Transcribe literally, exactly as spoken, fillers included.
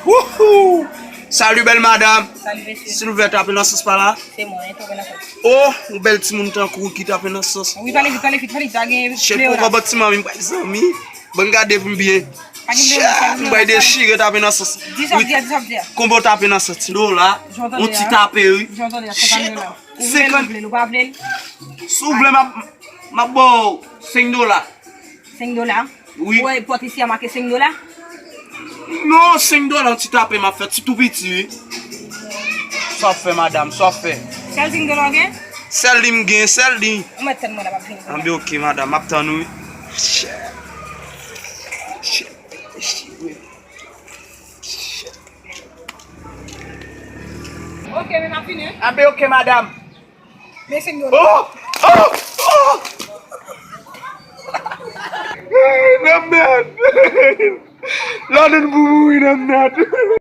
Wouhou! Salut, belle madame. Salut, monsieur. Silvouplè, tape nan sans pa la. Se mwen, tape nan sans. Oh, yon bèl timoun tankou w ki tape nan sans. Wi, pale vit, pale vit, pale vit, pa gen Che poko bòt ti manmi, m bay zanmi. Bon, gade pou m byen. Pa gen problèm, pa gen problèm. M bay dechire tape nan sans. Di sa w di a, di sa w di a. Konbo tape nan sans. Ti dola. Yon ti tape, wi. Senkant. Si w vle, m ap, m ap ba w senk dola. Senk dola? Wi. Ou wè pòt isi a make senk dola? Non, senk dola, yon ti tape m ap fè, ti tou piti, wi. Sa w ap fè, madam, sa w ap fè? Sèl senk dola w gen? Sèl li m gen, sèl li. Ou mèt tann mwen la, m ap vini. Anben, oke, madam, m ap tann ou, wi. Shit. Shit. Shit. Oke, men m ap vini, wi. Anben, oke, madam. Men senk dola. Oh! Oh! Oh! Hey, nan mèd! Ladan pou mouri nan mèd!